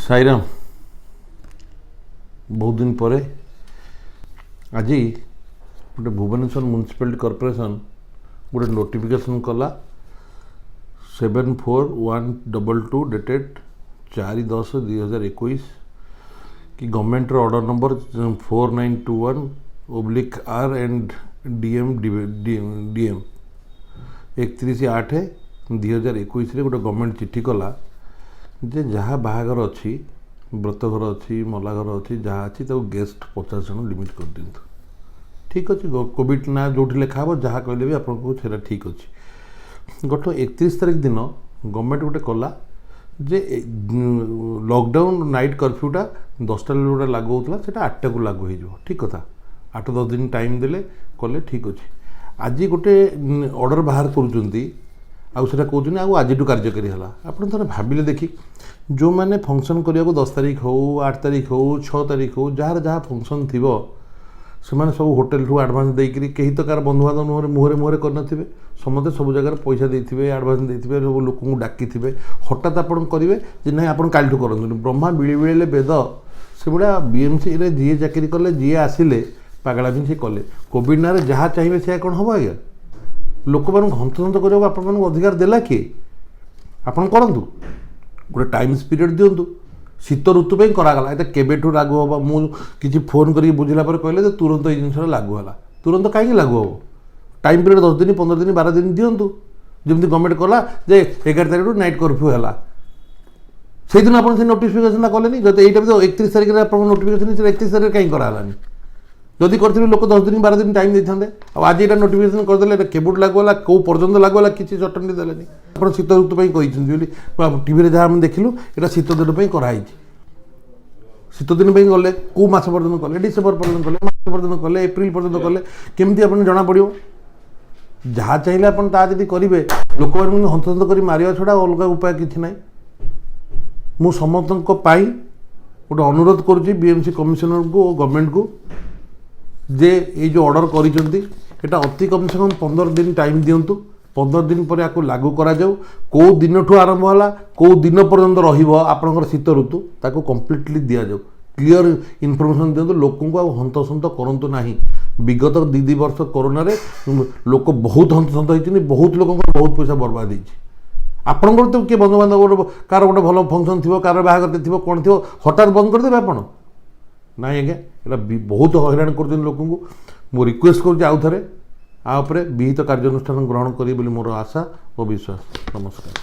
ସାଇରାମ। ବହୁତ ଦିନ ପରେ ଆଜି ଗୋଟେ ଭୁବନେଶ୍ୱର ମ୍ୟୁନିସିପାଲିଟି କର୍ପୋରେସନ୍ ଗୋଟେ ନୋଟିଫିକେସନ୍ କଲା, 74122 ଡେଟେଡ୍ 4/10/2021 କି ଗଭର୍ଣ୍ଣମେଣ୍ଟର order number 4921/R and DM DM 31/8/2021ରେ ଗୋଟେ ଗଭର୍ଣ୍ଣମେଣ୍ଟ ଚିଠି କଲା ଯେ ଯାହା ବାହାଘର ଅଛି, ବ୍ରତଘର ଅଛି, ମଲାଘର ଅଛି, ଯାହା ଅଛି, ତାକୁ ଗେଷ୍ଟ 50 ଜଣ ଲିମିଟ୍ କରିଦିଅନ୍ତୁ। ଠିକ୍ ଅଛି, କୋଭିଡ଼ ନାଁ ଯେଉଁଠି ଲେଖା ହେବ, ଯାହା କହିଲେ ବି ଆପଣଙ୍କୁ ସେଇଟା ଠିକ୍ ଅଛି। ଗତ 31 ତାରିଖ ଦିନ ଗଭର୍ଣ୍ଣମେଣ୍ଟ ଗୋଟେ କଲା ଯେ ଲକଡାଉନ୍, ନାଇଟ୍ କର୍ଫ୍ୟୁଟା 10ଟା ଯେଉଁଟା ଲାଗୁ ହେଉଥିଲା, ସେଇଟା 8ଟାକୁ ଲାଗୁ ହେଇଯିବ। ଠିକ୍ କଥା, 8-10 ଦିନ ଟାଇମ୍ ଦେଲେ, କଲେ, ଠିକ୍ ଅଛି। ଆଜି ଗୋଟେ ଅର୍ଡ଼ର ବାହାର କରୁଛନ୍ତି ଆଉ ସେଇଟା କହୁଛନ୍ତି ଆଉ ଆଜିଠୁ କାର୍ଯ୍ୟକାରୀ ହେଲା। ଆପଣ ଥରେ ଭାବିଲେ ଦେଖି, ଯେଉଁମାନେ ଫଙ୍କସନ୍ କରିବାକୁ 10 ତାରିଖ ହେଉ, 8 ତାରିଖ ହେଉ, 6 ତାରିଖ ହେଉ, ଯାହାର ଯାହା ଫଙ୍କସନ୍ ଥିବ, ସେମାନେ ସବୁ ହୋଟେଲଠୁ ଆଡ଼ଭାନ୍ସ ଦେଇକରି, କେହି ତ କାହାର ବନ୍ଧୁବାନ୍ଧବ ମୁହଁରେ ମୁହଁରେ ମୁହଁରେ କରିନଥିବେ, ସମସ୍ତେ ସବୁ ଜାଗାରେ ପଇସା ଦେଇଥିବେ, ଆଡ଼ଭାନ୍ସ ଦେଇଥିବେ, ସବୁ ଲୋକଙ୍କୁ ଡାକିଥିବେ। ହଠାତ୍ ଆପଣ କରିବେ ଯେ ନାଇଁ, ଆପଣ କାଲିଠୁ କରନ୍ତୁନି। ବ୍ରହ୍ମା ବିଳିବିଳେଇଲେ ବେଦ, ସେଭଳିଆ ବିଏମ୍ସିରେ ଯିଏ ଚାକିରି କଲେ, ଯିଏ ଆସିଲେ, ପାଗଳାମି ସେ କଲେ। କୋଭିଡ଼ ନାଁରେ ଯାହା ଚାହିଁବେ ସେୟା କ'ଣ ହେବ ଆଜ୍ଞା? ଲୋକମାନଙ୍କୁ ହନ୍ତସନ୍ତ କରିବାକୁ ଆପଣମାନଙ୍କୁ ଅଧିକାର ଦେଲା କିଏ? ଆପଣ କରନ୍ତୁ, ଗୋଟେ ଟାଇମ୍ ପିରିୟଡ଼ ଦିଅନ୍ତୁ। ଶୀତ ଋତୁ ପାଇଁ କରାଗଲା, ଏଇଟା କେବେଠୁ ଲାଗୁ ହେବ? ମୁଁ କିଛି ଫୋନ୍ କରିକି ବୁଝିଲା ପରେ କହିଲେ ଯେ ତୁରନ୍ତ ଏଇ ଜିନିଷଟା ଲାଗୁ ହେଲା। ତୁରନ୍ତ କାହିଁକି ଲାଗୁ ହେବ? ଟାଇମ୍ ପିରିୟଡ଼ 10 ଦିନ, 15 ଦିନ, 12 ଦିନ ଦିଅନ୍ତୁ। ଯେମିତି ଗଭର୍ଣ୍ଣମେଣ୍ଟ କଲା ଯେ 11 ତାରିଖରୁ ନାଇଟ୍ କର୍ଫ୍ୟୁ ହେଲା, ସେଇଦିନ ଆପଣ ସେ ନୋଟିଫିକେସନଟା କଲେନି। ଯଦି ଏଇଟା ବି ତ 31 ତାରିଖରେ ଆପଣଙ୍କ ନୋଟିଫିକେସନ୍, ସେଟା 31 ତାରିଖରେ କାହିଁକି କରାହେଲାନି? ଯଦି କରିଥିବେ, ଲୋକ 10 ଦିନ, 12 ଦିନ ଟାଇମ୍ ଦେଇଥାନ୍ତେ। ଆଉ ଆଜି ଏଇଟା ନୋଟିଫିକେସନ୍ କରିଦେଲେ, ଏଇଟା କେବେଠୁ ଲାଗୁ ହେଲା, କେଉଁ ପର୍ଯ୍ୟନ୍ତ ଲାଗୁ ହେଲା, କିଛି ଚଟଣି ଦେଲେନି। ଆପଣ ଶୀତ ଋତୁ ପାଇଁ କହିଛନ୍ତି ବୋଲି ଟିଭିରେ ଯାହା ଆମେ ଦେଖିଲୁ, ଏଇଟା ଶୀତ ଦିନ ପାଇଁ କରାହେଇଛି। ଶୀତ ଦିନ ପାଇଁ ଗଲେ କେଉଁ ମାସ ପର୍ଯ୍ୟନ୍ତ କଲେ? ଡିସେମ୍ବର ପର୍ଯ୍ୟନ୍ତ କଲେ, ମାର୍ଚ୍ଚ ପର୍ଯ୍ୟନ୍ତ କଲେ, ଏପ୍ରିଲ ପର୍ଯ୍ୟନ୍ତ କଲେ, କେମିତି ଆପଣ ଜଣାପଡ଼ିବ? ଯାହା ଚାହିଁଲେ ଆପଣ ତାହା ଯଦି କରିବେ, ଲୋକମାନଙ୍କୁ ହନ୍ତସନ୍ତ କରି ମାରିବା ଛଡ଼ା ଅଲଗା ଉପାୟ କିଛି ନାହିଁ। ମୁଁ ସମସ୍ତଙ୍କ ପାଇଁ ଗୋଟେ ଅନୁରୋଧ କରୁଛି ବିଏମ୍ସି କମିଶନରଙ୍କୁ ଓ ଗଭର୍ଣ୍ଣମେଣ୍ଟକୁ ଯେ ଏଇ ଯେଉଁ ଅର୍ଡ଼ର କରିଛନ୍ତି, ଏଇଟା ଅତି କମ୍ ସେ କମ୍ 15 ଦିନ ଟାଇମ୍ ଦିଅନ୍ତୁ। 15 ଦିନ ପରେ ଆକୁ ଲାଗୁ କରାଯାଉ। କେଉଁ ଦିନଠୁ ଆରମ୍ଭ ହେଲା, କେଉଁ ଦିନ ପର୍ଯ୍ୟନ୍ତ ରହିବ ଆପଣଙ୍କର ଶୀତ ଋତୁ, ତାକୁ କମ୍ପ୍ଲିଟଲି ଦିଆଯାଉ। କ୍ଲିଅର ଇନଫର୍ମେସନ୍ ଦିଅନ୍ତୁ ଲୋକଙ୍କୁ, ଆଉ ହନ୍ତସନ୍ତ କରନ୍ତୁ ନାହିଁ। ବିଗତ 2 2 ବର୍ଷ କରୋନାରେ ଲୋକ ବହୁତ ହନ୍ତସନ୍ତ ହେଇଛନ୍ତି, ବହୁତ ଲୋକଙ୍କର ବହୁତ ପଇସା ବର୍ବାଦ ହେଇଛି। ଆପଣଙ୍କର ତ କିଏ ବନ୍ଧୁବାନ୍ଧବ ଗୋଟେ, କାହାର ଗୋଟେ ଭଲ ଫଙ୍କସନ୍ ଥିବ, କାହାର ବାହାଘର ଥିବ, କ'ଣ ଥିବ, ହଠାତ୍ ବନ୍ଦ କରିଦେବେ ଆପଣ? ନାଇଁ ଆଜ୍ଞା, ଏଇଟା ବହୁତ ହଇରାଣ କରୁଛନ୍ତି ଲୋକଙ୍କୁ। ମୁଁ ରିକ୍ୱେଷ୍ଟ କରୁଛି, ଆଉ ଥରେ ଆ ଉପରେ ବିହିତ କାର୍ଯ୍ୟାନୁଷ୍ଠାନ ଗ୍ରହଣ କରିବେ ବୋଲି ମୋର ଆଶା ଓ ବିଶ୍ୱାସ। ନମସ୍କାର।